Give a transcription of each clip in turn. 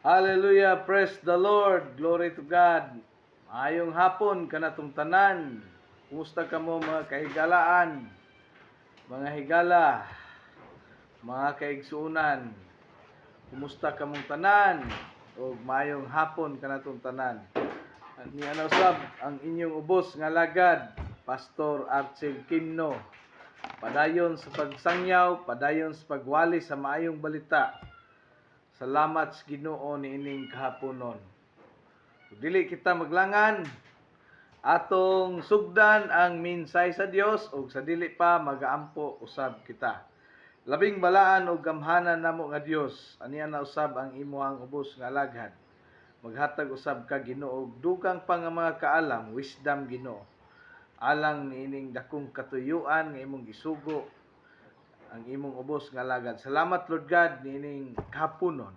Hallelujah, praise the Lord, glory to God. Maayong hapon kanatong tanan. Kumusta kamo, mga kahigalaan, mga higala, mga kaigsuonan? Kumusta kamong tanan? Og maayong hapon kanatong tanan. Ni ano sab ang inyong ubos nga alagad, Pastor Archel Kimno. Padayon sa pagsangyaw, padayon sa pagwali sa maayong balita. Salamat sa Ginoo niining kahaponon. Ug dili kita maglangan, atong sugdan ang minsay sa Dios ug sa dili pa magaampo usab kita. Labing balaan ug gamhanan namo nga Dios, ania na usab ang imuhang ubos nga alagad. Maghatag usab ka, Ginoo, og dugang pa nga mga kaalam, wisdom, Ginoo. Alang niining dakong katuyuan nga imong gisugo ang imong ubos nga alagad. Salamat, Lord God, niining kahaponon.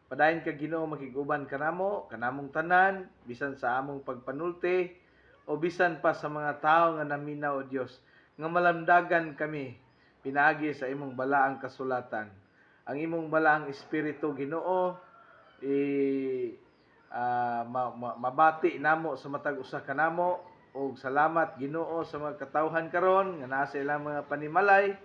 Padayon ka, Ginoo, makig-uban kanamo, kanamong tanan, bisan sa among pagpanulti o bisan pa sa mga tao nga naminaw, o Dios, nga malamdagan kami pinaagi sa imong balaang kasulatan. Ang imong balaang espiritu, Ginoo, i mabati namo sa matag usa kanamo. Ug salamat, Ginoo, sa mga katawhan karon nga naa sa ilang mga panimalay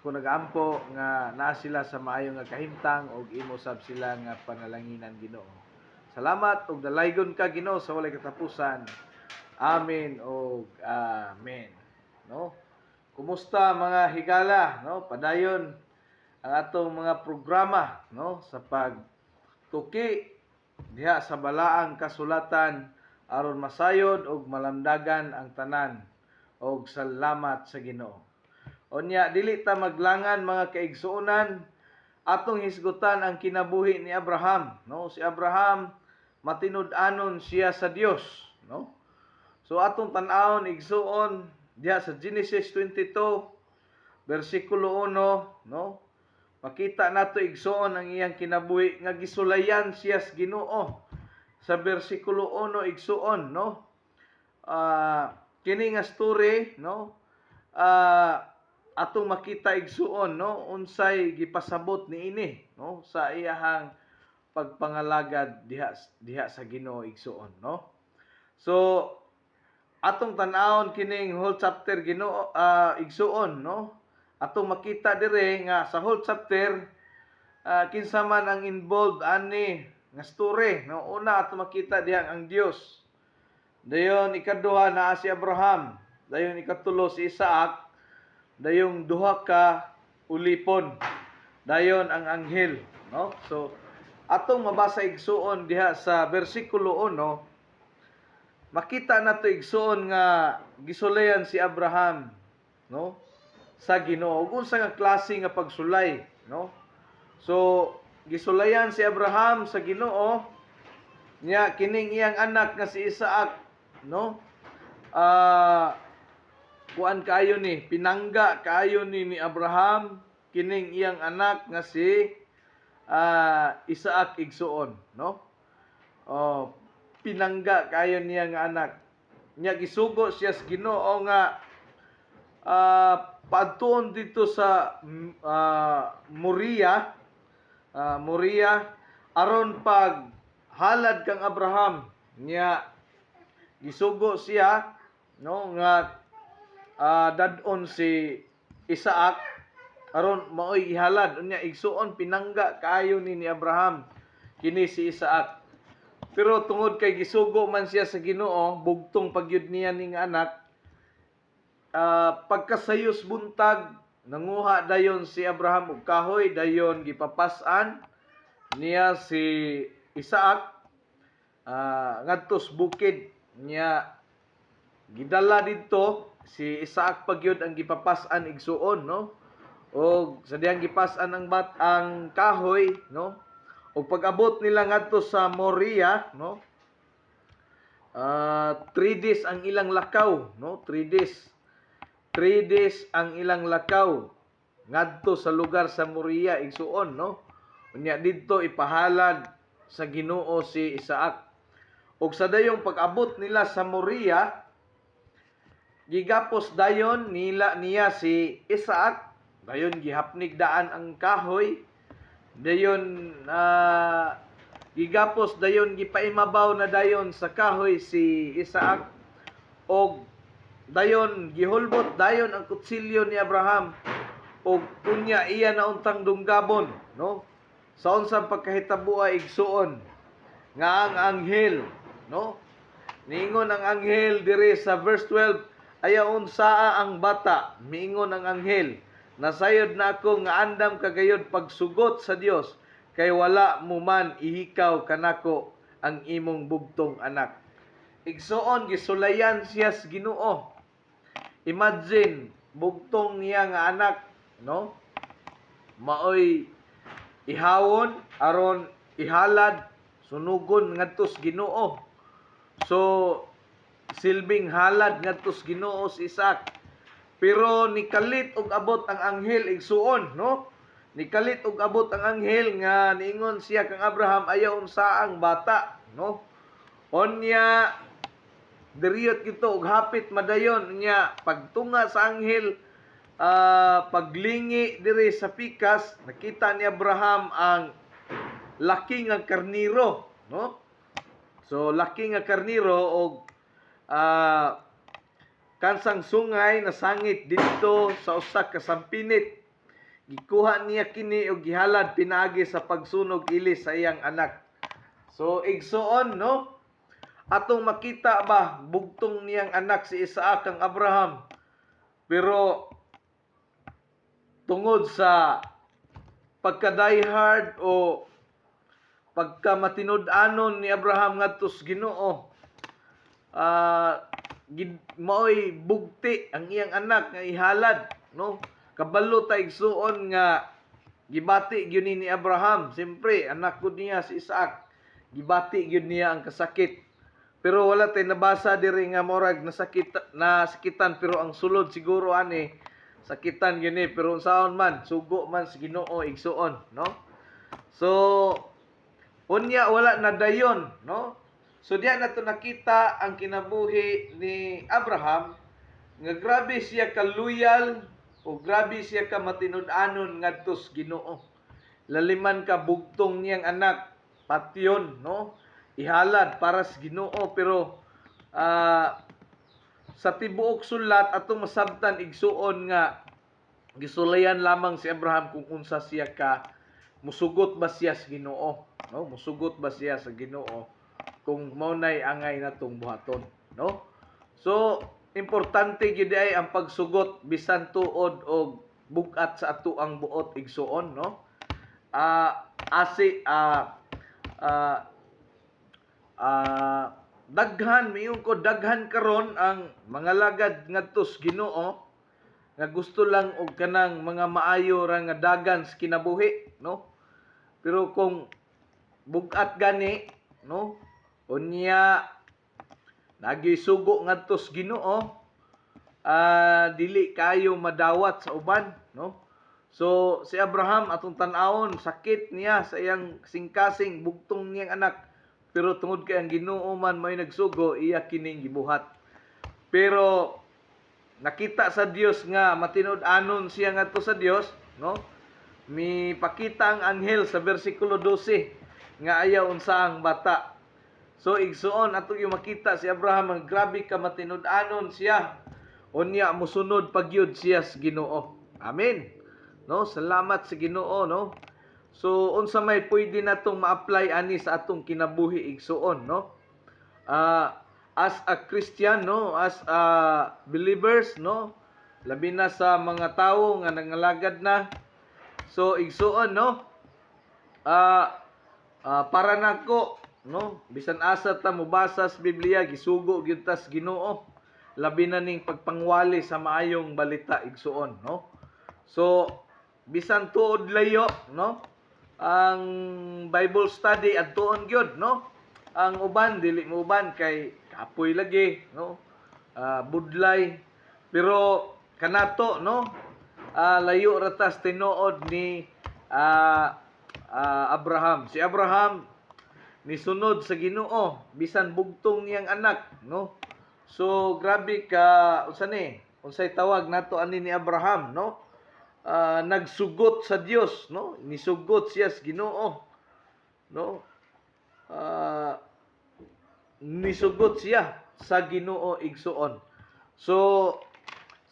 kung nagaampo nga naa sila sa maayo nga kahimtang ug imo sab sila nga panalanginan, Ginoo. Salamat ug dalaygon ka, Ginoo, sa walay katapusan. Amen ug amen. No? Kumusta, mga higala, no? Padayon ang atong mga programa, no, sa pagtuki diha sa balaang kasulatan aron masayod ug malamdagan ang tanan og salamat sa Ginoo. Unya dili ta maglangan, mga kaigsuonan, atong hisgutan ang kinabuhi ni Abraham, no? Si Abraham, matinud-anon siya sa Dios, no? So atong tan-awon, igsuon, diha sa Genesis 22 bersikulo 1, no? Makita nato, igsuon, ang iyang kinabuhi nga gisulayan siya sa Ginoo sa bersikulo 1, igsuon, no? Kini nga story, no? Atong makita, igsuon, no, unsay gipasabot niini, no, sa iyahang pagpangalagad diha diha sa Ginoo, igsuon, no? So atong tan-awon kining whole chapter, Ginoo, igsuon, no? Atong makita dire nga sa whole chapter kinsa man ang involved ani nga story, no? Una, atong makita diha ang Dios. Dayon ikaduha, naa si Abraham. Dayon ikatulo, si Isaac. Dayong duha ka ulipon. Dayon ang anghel, no? So atong mabasa, igsuon, diha sa bersikulo 1, makita nato, igsuon, nga gisulayan si Abraham, no, sa Ginoo. Ug unsa nga klase nga pagsulay, no? So gisulayan si Abraham sa Ginoo niya kining iyang anak nga si Isaac, no? Kuan kaayo ni, pinangga kaayo ni ni Abraham kining iyang anak nga si Isaac, igsuon, no? Oh, pinangga kaayo niya nga anak. Nya gisugo siya sa Ginoo nga paadtuon dito sa Moria aron pag halad kang Abraham. Nya gisugo siya, no, nga dad-on si Isaac aron maoy ihalad. Unya, igsuon, pinangga kaayo ni ni Abraham kini si Isaac. Pero tungod kay gisugo man siya sa Ginoo, bugtong pagyud niya ning anak. Pagkasayos buntag, nanguha dayon si Abraham og kahoy, dayon gipapas-an niya si Isaac ngadto sa bukid. Niya gidala didto si Isaac pagyud ang gipapas-an, igsuon, no? Og sa diyang gipas-an ang bat ang kahoy, no, ug pag-abot nila ngadto sa Moria, no, 3 days ang ilang lakaw, no? 3 days, 3 days ang ilang lakaw ngadto sa lugar sa Moria, igsuon, no? Unya didto ipahalad sa Ginoo si Isaac. Ug sa dayong pag-abot nila sa Moria, gigapos dayon nila niya si Isaac, dayon gihapnig daan ang kahoy, dayon Gigapos dayon, gipaimabaw na dayon sa kahoy si Isaac og dayon gihulbot dayon ang kutsilyo ni Abraham og unya iya na untang dunggabon, no? Sa unsang pagkahitaboa, igsuon, nga ang anghel, no, niingon ang anghel diri sa verse 12, "Ayaw unsaa ang bata." Miingon ang anghel, "Nasayod na ako nga andam ka gayod pagsugot sa Dios, kay wala mo man ihikaw kanako ang imong bugtong anak." Igsuon, gisulayan siya sa Ginoo. Imagine, bugtong niya nga anak, no, maoy ihawon aron ihalad, sunugon ngadto sa Ginoo. So silbing halad ngadto sa Ginoo si Isaac. Pero nikalit og abot ang anghel, igsuon, no? Nikalit og abot ang anghel nga niingon siya kang Abraham, "Ayaw unsa ang bata," no? Onya diriyot kito og hapit madayon niya pagtunga sa anghel, paglingi diri sa pikas, nakita ni Abraham ang laki nga karniro, no? So laki nga karniro og kansang sungay nasangit didto sa usa ka sampinit. Gikuha niya kini og gihalad pinaagi sa pagsunog ilis sa iyang anak. So igsuon, no, atong makita ba, bugtong niyang anak si Isaac ang Abraham, pero tungod sa pagka diehard o pagka matinud-anon ni Abraham ngadto sa Ginoo, maoy bugti ang iyang anak nga ihalad, no? Kabalo ta, igsuon, nga gibati gyud ni Abraham. Siyempre, anak ko niya si Isaac, gibati gyud niya ang kasakit. Pero wala tay nabasa diri nga morag nasakit, nasakitan, pero ang sulod siguro ani sakitan gyud ni. Pero unsaon man, sugo man sa Ginoo, igsuon, no? So unya wala na dayon, no? So diya nato nakita ang kinabuhi ni Abraham nga grabe siya ka loyal o grabe siya ka matinud-anon ngadto sa Ginoo. Laliman ka bugtong niyang anak, patyon, no, ihalad para sa Ginoo. Pero sa tibuok sulat, atong masabtan, igsuon, nga gisulayan lamang si Abraham kung unsa siya ka musugot ba siya sa Ginoo, no? Musugot ba siya sa Ginoo kung mao nay angay natong buhaton, no? So importante gyud ay ang pagsugot bisan tuod og bug-at sa ato ang buot, igsuon, no? Asi daghan, miingon ko, daghan karon ang mga lagad ngadto sa Ginoo nga gusto lang og kanang mga maayo ra nga dagan sa kinabuhi, no? Pero kung bug-at gani, no, unya nagyoy sugo ngadto sa Ginoo, dili kayo madawat sa uban, no? So si Abraham, atong tan-awon, sakit niya sa iyang singkasing, bugtong niyang anak, pero tungod kay ang Ginoo man may nagsugo, iya kining gibuhat. Pero nakita sa Dios nga matinud-anon siya ngadto sa Dios, no? Mi pakita ang anghel sa bersikulo 12 nga ayaw unsa ang bata. So igsuon, ato yung makita si Abraham ang grabe ka matinud-anon siya. Unya musunod pagyud siya sa Ginoo. Amen. No, salamat sa Ginoo, no? So unsa may pwede natong ma-apply ani sa atong kinabuhi, igsuon, no? As a Christian, no, as a believers, no? Labi na sa mga tawo nga nangalagad na. So igsuon, no? Para nako, no, bisan asa ta mobasa sa Biblia, gisugo gyud ta sa Ginoo, labi na ning pagpangwali sa maayong balita, igsuon, no? So bisan tuod layo, no, ang Bible study, adtuon gyud, no? Ang uban dili mo uban kay kapoy lagi, no, budlay. Pero kanato, no, layo ra tas tinuod ni Abraham. Si Abraham nisunod sa Ginoo bisan bugtong niyang anak, no? So grabe ka, unsa ni, unsay tawag nato ani ni Abraham, no? Nagsugot sa Dios, no? Nisugot siya sa Ginoo, no? Nisugot siya sa Ginoo, igsuon. So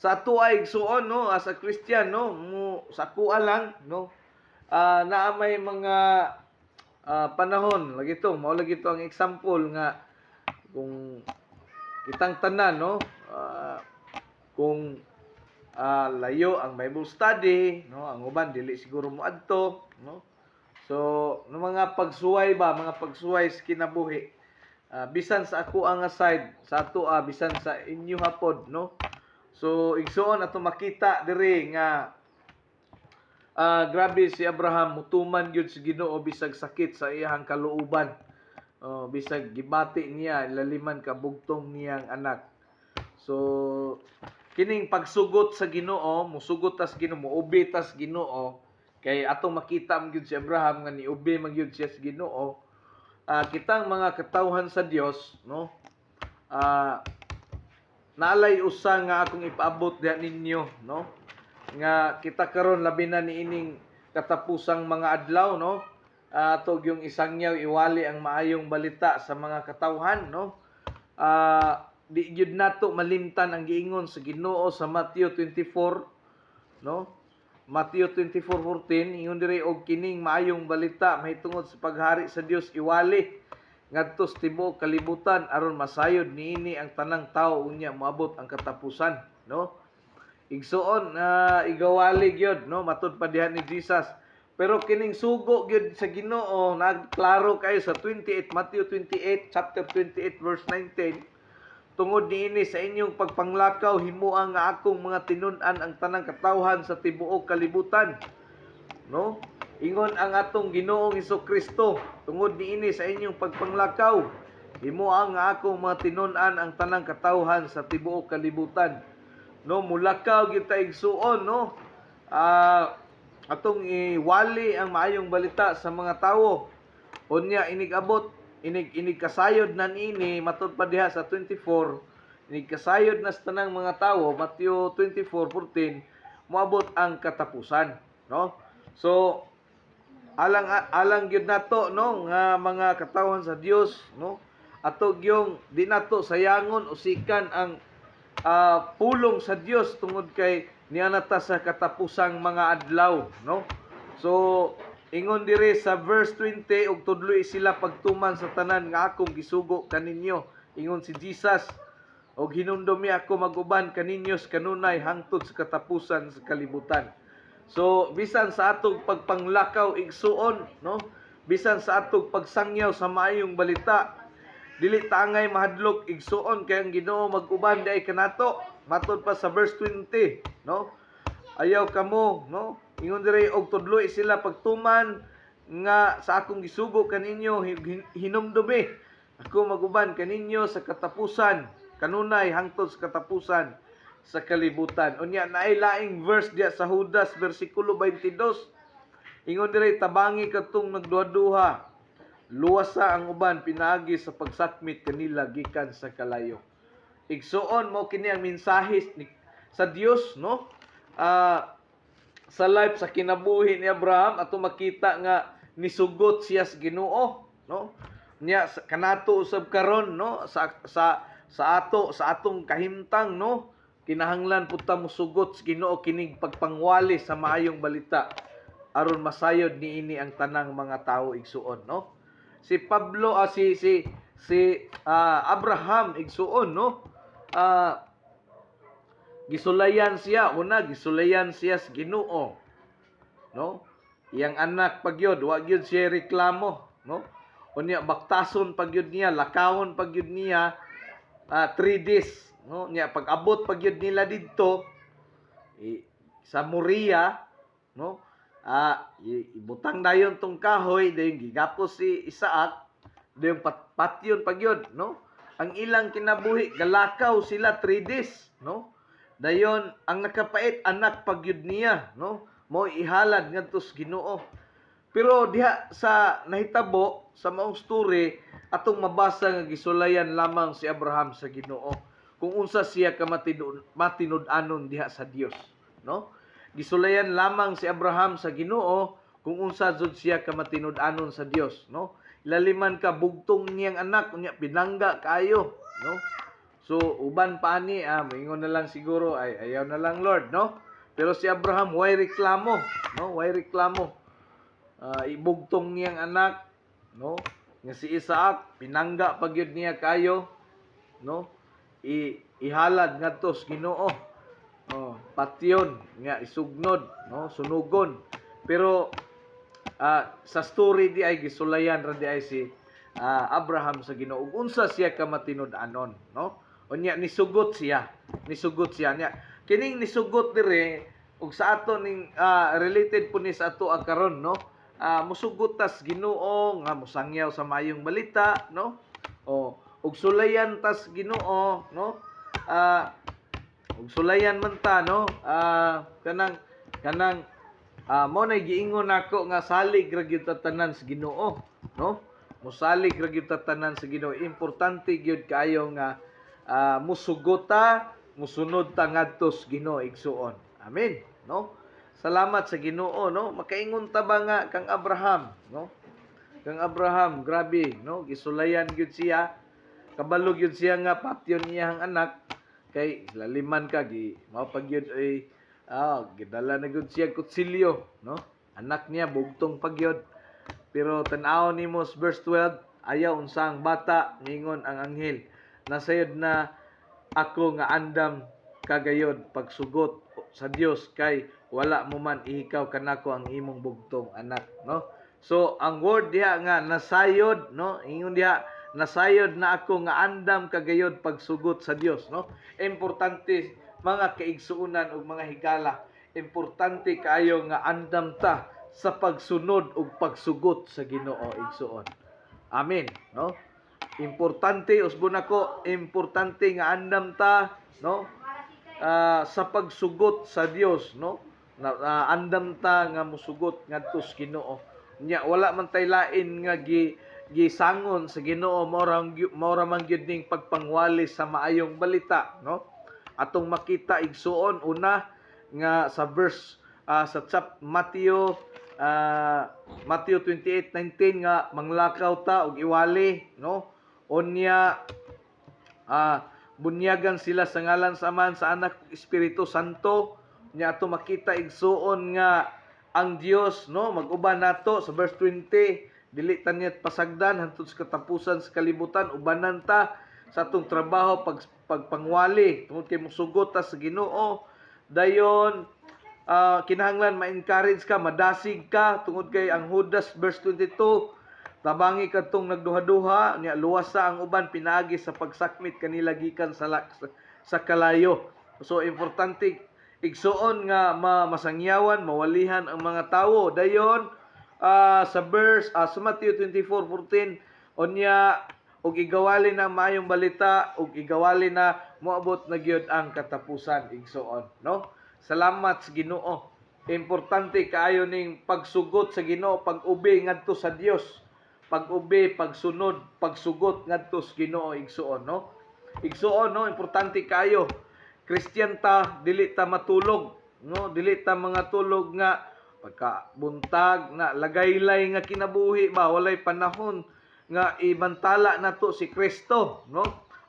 sa ato ay, igsuon, no, as a Christian, no, mo sa kuha lang, no, naa may mga panahon lagi to, mao lagi to ang example nga kung kitang tanan, no, kung layo ang Bible study, no, ang uban dili siguro mo adto, no. So no, mga pagsuway ba, mga pagsuway sa kinabuhi, bisan sa ako ang side, sa ato, bisan sa inyo hapod, no. So igsuon, ato makita diri nga grabe si Abraham, mutuman gyud sa Ginoo bisag sakit sa iyang kalooban. Oh, bisag gibati niya laliman ka bugtong niyang anak. So kining pagsugot sa Ginoo, musugot tas Ginoo, muubi tas Ginoo, kay atong makita man gyud si Abraham nga niubi man gyud siya sa Ginoo. Kitang mga katawhan sa Dios, no? Naalay usa nga akong ipaabot diha ninyo, no? Nga kita karon, labi na niining katapusang mga adlaw, no? Ato yung isangyaw, iwali ang maayong balita sa mga katawhan, no? Di gyud nato malimtan ang giingon sa Ginoo sa Matthew 24, no? Matthew 24:14, ingon diri, "Og kining maayong balita mahitungod sa paghari sa Dios iwali ngadto sa tibuok kalibutan aron masayod niini ang tanang tawo, unya moabot ang katapusan," no? Igsuon, na igawali gyud, no, matud pa diha ni Jesus. Pero kining sugo gyud sa Ginoo nagklaro kayo sa 28, Matthew 28, chapter 28 verse 19, "Tungod niini sa inyong pagpanglakaw, himoa nga akong mga tinun-an ang tanang katawhan sa tibuok kalibutan," no? Ingon ang atong Ginoong Kristo, "Tungod niini sa inyong pagpanglakaw, himoa nga akong mga tinun-an ang tanang katawhan sa tibuok kalibutan," no? Mulakaw gyud ta, igsuon, no? Atong iwali ang maayong balita sa mga tawo. Unya inig abot, inig kasayod na niini, matud pa diha sa 24, inig kasayod na sa tanang mga tawo, Matthew 24:14, moabot ang katapusan, no? So alang alang gyud nato, no, nga mga katawhan sa Dios, no, ato gyung di nato sayangon, usikan ang pulong sa Dios tungod kay niya ta sa katapusang mga adlaw, no? So ingon diri sa verse 20, "Ug tudloi sila pagtuman sa tanan nga akong gisugo kaninyo," ingon si Jesus, "ug hinumdumi, ako mag-uban kaninyo sa kanunay hangtod sa katapusan sa kalibutan." So bisan sa atong pagpanglakaw, igsuon, no, bisan sa atong pagsangyaw sa maayong balita, dili ta angay mahadlok, igsuon, kay ang Ginoo mag-uban diay kanato. Matod pa sa verse 20, no? Ayaw kamo, no? Ingon diri, "Og tudloi sila pagtuman nga sa akong gisugo kaninyo, hinumdumi, ako maguban kaninyo sa katapusan, kanunay hangtod sa katapusan sa kalibutan." Unya naay laing verse diya sa Judas versikulo 22. Ingon diri, "Tabangi kadtong nagduha-duha. Luwasa ang uban pinaagi sa pagsakmit kanila gikan sa kalayo." Igsuon, mo kini ang mensahe sa Dios, no? Sa life, sa kinabuhi ni Abraham, ato makita nga nisugot siya sa Ginoo, no? Nya kanato usab karon, no, sa ato, sa atong kahimtang, no, kinahanglan pud ta mosugot sa Ginoo kining pagpangwali sa maayong balita aron masayod niini ang tanang mga tawo, igsuon, no? Si Pablo, si si si Abraham, igsuon, no, gisulayan siya, una gisulayan siya sa Ginoo, no? Iyang anak pagyod, wa gyud siya reklamo, no? Unya baktason pagyud niya, lakawon pagyud niya 3 days, no? Nya pag abot pagyud nila didto sa Moria, no, ibutang dayon tong kahoy, dayon gigapos si Isaac, dayon patyon pagyud, no? Ang ilang kinabuhi, galakaw sila 3 days, no? Dayon ang nakapait, anak pagyud niya, no, mo ihalad ngadto sa Ginoo. Pero diha sa nahitabo sa maong story, atong mabasa nga gisulayan lamang si Abraham sa Ginoo kung unsa siya ka matinud-anon diha sa Dios, no? Gisulayan lamang si Abraham sa Ginoo. Kung unsa jud siya ka matinud-anon sa Dios, no? Ilaliman ka bugtong niyang anak, unya pinangga kaayo, no? So uban pa ani, moingon na lang siguro, "Ay, ayaw na lang, Lord," no? Pero si Abraham, way reklamo, no? Way reklamo. Ibugtong niyang anak, no? Nga si Isaac, pinangga pa gyud niya kayo, no? Ihalad ngadto sa Ginoo. Oh, patyon nga isugnod, no? Sunugon. Pero sa story di ay gisulayan ra di ay si Abraham sa Ginoo ug unsa siya ka matinud-anon, no? Unya nisugot siya, nisugot siya niya. Kining nisugot dire ug sa ato ning related po ni sa ato ang karon, no? Musugot tas Ginoo nga mosangyaw sa maayong balita, no? O ug sulayan tas Ginoo, no? Ug sulayan man ta, no? Kanang mo na giingon nako nga salig ra gyud ta tanan sa Ginoo, no? Mosalig ra gyud ta tanan sa Ginoo. Importante gyud kaayo nga musugot ta, musunod ta ngadto sa Ginoo, igsuon. Amen, no? Salamat sa Ginoo, no? Makaingon ta ba nga kang Abraham, no? Kang Abraham, grabe, no? Gisulayan gyud siya. Kabalo gyud siya nga patyon niya ang anak kay laliman ka gi mao pa gyud ay gidala na gyud siya kutsilyo, no? Anak niya bugtong pa gyud. Pero tan-aw nimo sa verse 12, "Ayaw unsa ang bata," ningon ang anghel. "Nasayod na ako nga andam kagayod pagsugot sa Dios kay wala mo man ihikaw kanako ang imong bugtong anak," no? So ang word diha nga nasayod, no? Ingon diha, "Nasayod na ako nga andam kagayod pagsugot sa Dios," no? Importante, mga kaigsuonan ug mga higala, importante kaayo nga andam ta sa pagsunod ug pagsugot sa Ginoo, igsuon. Amen, no? Importante usbon ako, importante nga andam ta, no? Sa pagsugot sa Dios, no? Na andam ta nga musugot ngadto sa Ginoo. Nya wala man tay lain nga gi gisangon sa Ginoo, mao ra man gyud ning pagpangwali sa maayong balita, no? Atong makita, igsuon, una nga sa verse sa chap Matthew Matthew 28:19 nga manglakaw ta og iwali, no? Unya bunyagan sila sa ngalan sa Amahan, sa Anak ug Espiritu Santo. Nya ato makita, igsuon, nga ang Dios, no, mag-uban nato sa verse 20, dili ta niya pasagdan hangtod sa katapusan sa kalibutan. Ubanan ta sa atong trabaho pagpangwali tungod kay musugot ta sa Ginoo. Dayon kinahanglan ma-encourage ka, madasig ka tungod kay ang Judas, verse 22, tabangi kadtong nagduha-duha nya luwasa ang uban pinaagi sa pagsakmit kanila gikan sa kalayo. So importante, igsuon, nga masangyawan, mawalihan ang mga tawo. Dayon sa verse sa Matthew 24:14, unya ug igawali na maayong balita ug igawali na moabot na gyud ang katapusan, igsuon, no? Salamat sa Ginoo. Importante kaayo ning pagsugot sa Ginoo, pag-ubi ngadto sa Dios, pag-ubi, pagsunod, pagsugot ngadto sa Ginoo, igsuon, no? Igsuon, no? Importante kaayo. Christian ta, dili ta matulog, no? Dili ta mga tulog nga pagka buntag na lagaylay nga kinabuhi ba, walay panahon nga ibantala nato si Kristo, no?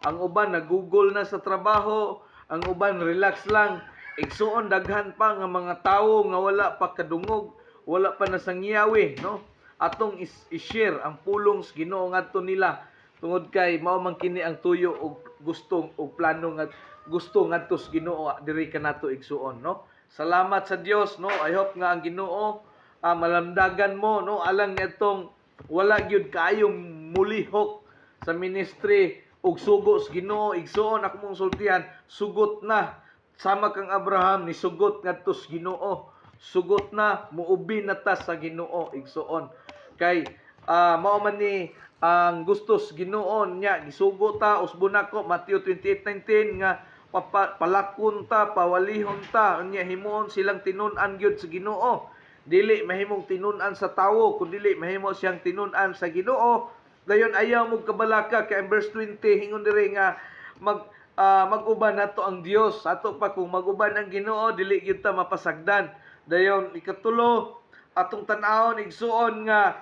Ang uban nagugol na sa trabaho, ang uban relax lang. Igsuon, daghan pa nga mga tawo nga wala pa kadungog, wala pa nasangyawi, no? Atong i-share ang pulong sa Ginoo ngadto nila tungod kay mao man kini ang tuyo og gusto og plano nga gusto ngadto sa Ginoo diri kanato, igsuon, no? Salamat sa Dios, no? I hope nga ang Ginoo malamdagan mo, no, alang niadtong wala gyud kaayong mulihok sa ministry ug sugo sa Ginoo. Igsuon, ako mong sultihan, sugot na sama kang Abraham ni sugot ngadto sa Ginoo. Sugot na, muubi na ta sa Ginoo, igsuon, kay mao man ni ang gusto sa Ginoo nya gisugo ta. Usbon nako Matthew 28:19 nga palakon ta, pawalihon ta, unya himuon silang tinun-an gyud sa Ginoo. Dili mahimong tinun-an sa tawo kun dili mahimo siyang tinun-an sa Ginoo. Dayon ayaw mo kabalaka kay ang verse 20 hingon diri nga mag-uban nato ang Dios. Ato pa kung mag-uban ang Ginoo, dili gyud ta mapasagdan. Dayon ikatulo, Atong tan-awon, igsuon, nga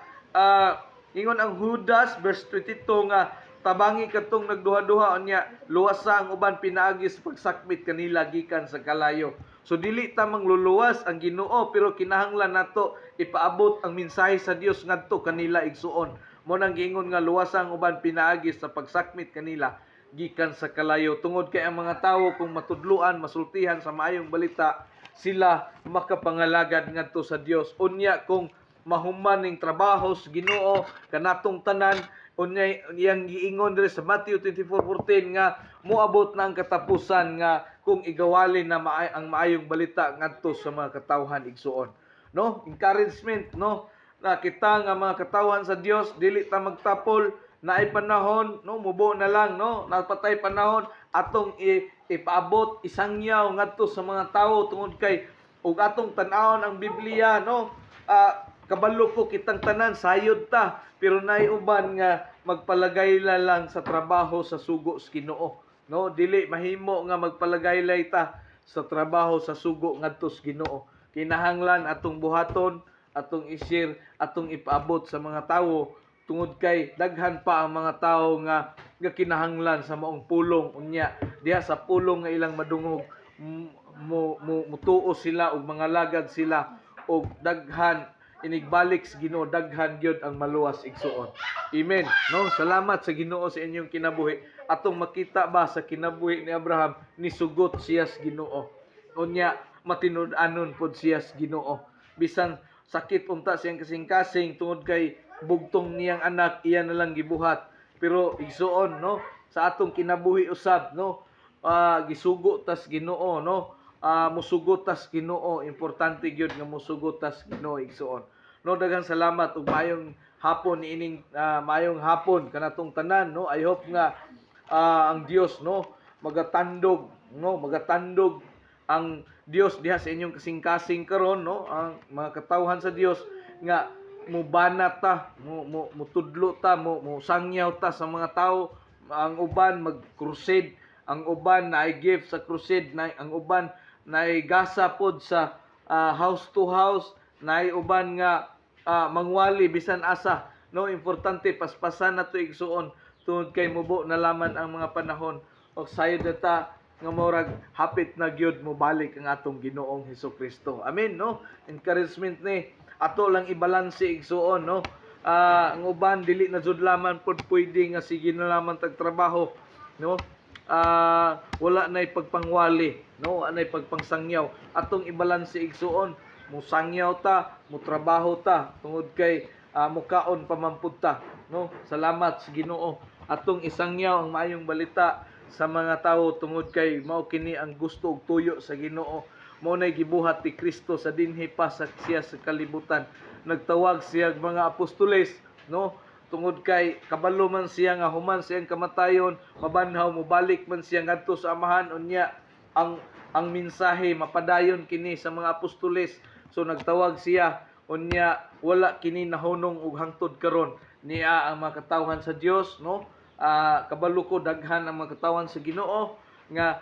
ingon ang Judas verse 22 nga tabangi katong nagduha-duha, unya luwasa ang uban pinaagi sa pagsakmit kanila gikan sa kalayo. So dili ta mangluluwas ang Ginoo, pero kinahanglan nato ipaabot ang mensahe sa Dios ngadto kanila, igsuon. Mo nang giingon nga luwasa ang uban pinaagi sa pagsakmit kanila gikan sa kalayo, tungod kay ang mga tawo, kung matudluan, masultihan sa maayong balita, sila makapangalagad ngadto sa Dios. Unya kung mahuman ning trabaho sa Ginoo kanatong tanan, unya iyang giingon diri sa Matthew 24:14 nga moabot na ang katapusan nga kung igawali na ang maayong balita ngadto sa mga katawhan, igsuon, no? Encouragement, no, na kita nga mga katawhan sa Dios, dili ta magtapol. Naay panahon, no? Mubo na lang, no? Napatay panahon atong ipaabot, isangyaw ngadto sa mga tawo, tungod kay ug atong tan-awon ang Biblia, no, kabalo ko kitang tanan sayod ta, pero naay uban nga magpalagay lang sa trabaho sa sugo sa Ginoo, no? Dili mahimo nga magpalagaylay ta sa trabaho sa sugo ngadto sa Ginoo. Kinahanglan atong buhaton, atong i-share, atong ipaabot sa mga tawo, tungod kay daghan pa ang mga tawo nga kinahanglan sa maong pulong. Unya diha sa pulong nga ilang madungog, mo mo mutuo sila ug mangalagad sila, og daghan inigbalik sa Ginoo, daghan gyud ang maluwas, igsuon. Amen, no? Salamat sa Ginoo sa inyong kinabuhi. Atong makita ba sa kinabuhi ni Abraham, nisugot siya sa Ginoo, unya matinud-anon pod siya sa Ginoo, bisan sakit unta siyang kasing-kasing tungod kay bugtong niyang anak iya na lang gibuhat. Pero igsuon, no, sa atong kinabuhi usab, no, gisugo tas Ginoo, no, musugot tas Ginoo. Importante gyud nga musugot tas Ginoo, igsuon, no? Daghang salamat ug maayong hapon niining maayong hapon kanatong tanan, no? I hope nga ang Dios, no, magatandog, no, magatandog ang Dios diha sa inyong kasing-kasing karon, no, ang mga katawhan sa Dios nga mubana ta, mo mo mutudlo ta, mo mo sangyaw ta sa mga tao. Ang uban mag-crusade, ang uban na gift sa crusade na, ang uban na gasa pod sa house to house, naay uban nga mangwali bisan asa, no? Importante paspasan nato, igsuon, tungod kay mubo na laman ang mga panahon og sayod na ta nga murag hapit na gyud mobalik ang atong Ginoong Hesus Kristo. Amen, no? Encouragement ni ato lang ibalanse, igsuon, no? Ang uban dili na jud laman pod pwede nga sige na laman tag trabaho, no? Wala nay pagpangwali, no? Wala nay pagpangsangyaw. Atong ibalanse, igsuon, musangyaw ta, mutrabaho ta, tungod kay mukaon pa man pud ta, no? Salamat sa Ginoo. Atong isangyaw ang maayong balita sa mga tawo, tungod kay mao kini ang gusto ug tuyo sa Ginoo. Mao nay gibuhat ni Kristo sa dinhi pa sa siya sa kalibutan. Nagtawag siya og mga apostoles, no, tungod kay kabalo man siya nga human siyang kamatayon, mabanhaw, mobalik man siya ngadto sa Amahan, unya ang mensahe mapadayon kini sa mga apostoles. So nagtawag siya, unya wala kini nahunong og hangtod karon niya ang mga katawhan sa Dios, no? Kabalo ko daghan ang mga katawhan sa Ginoo nga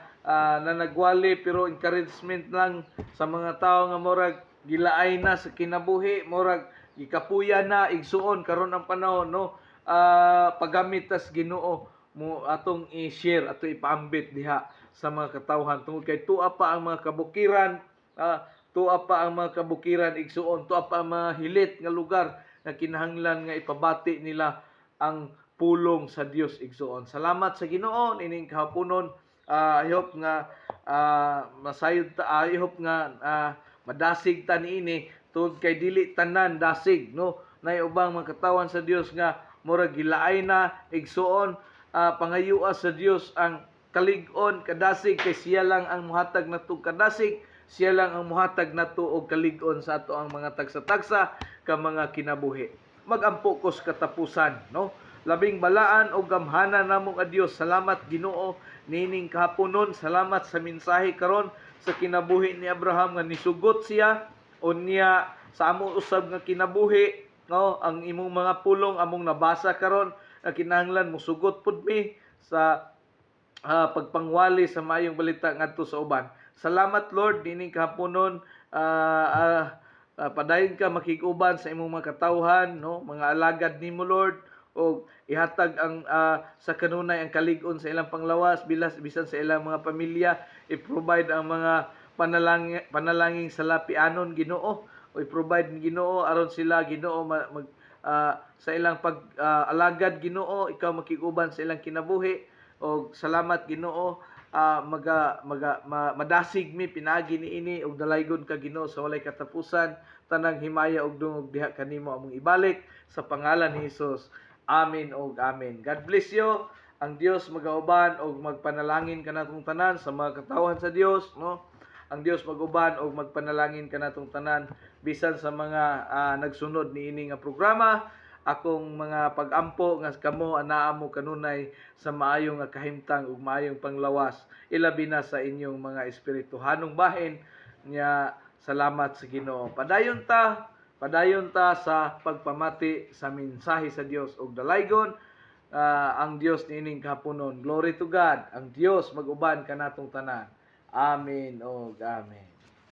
nanagwali, pero encouragement lang sa mga tao nga murag gilaay na sa kinabuhi, murag gikapuya na, igsuon, karon ang panahon, no, paggamit tas Ginoo mo, atong i-share, ato ipaambit diha sa mga katawhan, tungod kay tua pa ang mga kabukiran, tua pa ang mga kabukiran, igsuon, tua pa ang mga hilit nga lugar nga kinahanglan nga ipabati nila ang pulong sa Dios, igsuon. Salamat sa Ginoo ining kahaponon. I hope nga masayod ta, I hope nga madasig ta niini, tungod kay dili tanan dasig, no? Nay ubang mga katawan sa Dios nga murag gilaay na, igsuon. Pangayua sa Dios ang kalig-on, kadasig, kay siya lang ang muhatag nato kadasig, siya lang ang muhatag nato og kalig-on sa ato ang mga tagsa-tagsa ka mga kinabuhi. Magampo ko sa katapusan, no? Labing balaan og gamhanan namo nga Dios, salamat, Ginoo, nining kahaponon. Salamat sa mensahe karon sa kinabuhi ni Abraham nga nisugot siya. Unya sa amo usab nga kinabuhi, no, ang imong mga pulong among nabasa karon nga kinahanglan musugot pud mi sa pagpangwali sa maayong balita ngadto sa uban. Salamat, Lord, nining kahaponon. Padayon ka makig-uban sa imong mga katawhan, no, mga alagad nimo, Lord, og ihatag ang sa kanunay ang kalig-on sa ilang panglawas bilas bisan sa ilang mga pamilya. I-provide ang mga panalangin sa lapianon, Ginoo, o i-provide, Ginoo, aron sila, Ginoo, sa ilang pag alagad, Ginoo, ikaw makig-uban sa ilang kinabuhi. Og salamat, Ginoo, maga, maga madasig mi pinaagi niini og dalaygon ka, Ginoo, sa walay katapusan. Tanang himaya og dungog diha kanimo among ibalik sa pangalan ni Hesus. Amen og amen. God bless you. Ang Dios magauban og magpanalangin kanatong tanan sa mga katawhan sa Dios, no? Ang Dios maguban og magpanalangin kanatong tanan bisan sa mga nagsunod niini nga programa. Akong mga pagampo nga kamo anaa mo kanunay sa maayo nga kahimtang ug maayong panglawas, ilabi na sa inyong mga espirituhanong bahin nya. Salamat sa Ginoo. Padayon ta, padayon ta sa pagpamati sa mensahe sa Dios ug dalaygon ang Dios niining kahaponon. Glory to God. Ang Dios mag-uban kanatong tanan. Amen og amen.